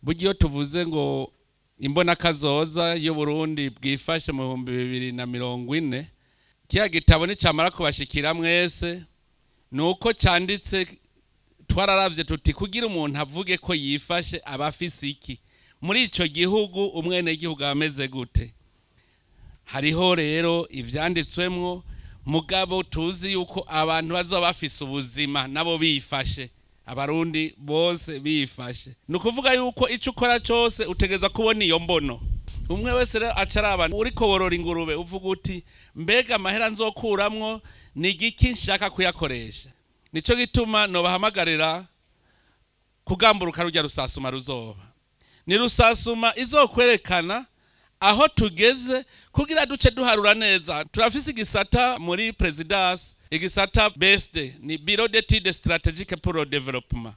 Burya iyo tuvuze ngo imbonakazoza y'Uburundi bwifashe mu 2040, kiya gitabo nicamara kubashikira mwese, ni uko canditse. Twararavye tuti kugira umuntu avuge ko yifashe, aba afise iki muri ico gihugu? Umwenegihugu aba ameze gute? Hariho rero ivyanditswemwo, mugabo tuzi yuko abantu bazoba bafise ubuzima nabo bifashe, Abarundi bose bifashe. Ni ukuvuga yuko icyo ukora cyose utegeza kubona iyo mbono. Umwe wese rero aca araba, uriko worora ingurube, uvuga uti: "Mbega amahera nzokuramwo ni igiki nshaka kuyakoresha?" Nico gituma nobahamagarira kugamburuka rujya rusasuma. Ruzoba ni rusasuma izokwerekana aho tugeze kugira duce duharura neza. Turafise igisata muri présidence, igisata BESD, ni Bureau d'études stratégiques pour le développement.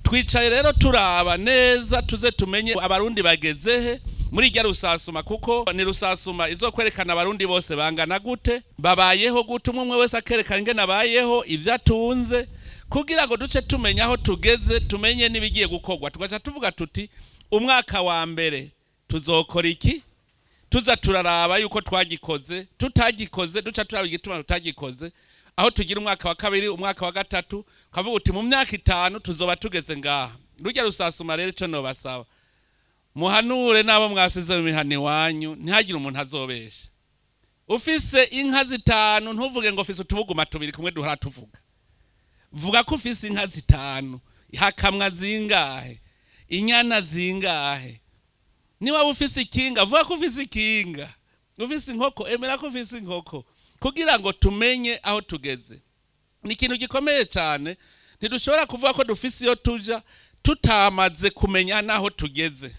Twicaye rero turaba neza tuze tumenye Abarundi bagezehe muri irya rusasuma, kuko ni rusasuma izokwerekana Abarundi bose bangana gute, babayeho gute, umwe umwe wese akerekana ingene abayeho, ivyo atunze, kugira ngo duce tumenya aho tugeze, tumenye n'ibigiye gukorwa. Tugaca tuvuga tuti: "Umwaka wa mbere tuzokora iki?" Tuza turaraba yuko twagikoze, tutagikoze duca turaba igituma tutagikoze, aho tugira umwaka wa kabiri, umwaka wa gatatu, ukavuga uti: "Mu myaka 5 tuzoba tugeze ngaha." Rujya rusasuma rero, ico nobasaba, muhanure n'abo mwasize mu mihana iwanyu, ntihagire umuntu azobesha. Ufise inka zitanu, ntuvuge ngo ufise utubuguma tubiri kumwe duhora tuvuga. Vuga ko ufise inka zitanu, hakamwa zingahe, inyana zingahe. Niba ufise ikinga, vuga ko ufise ikinga. Ufise inkoko, emera ko ufise inkoko, kugira ngo tumenye aho tugeze. Ni ikintu gikomeye cyane. Ntidushobora kuvuga ko dufise iyo tuja tutamaze kumenya n'aho tugeze.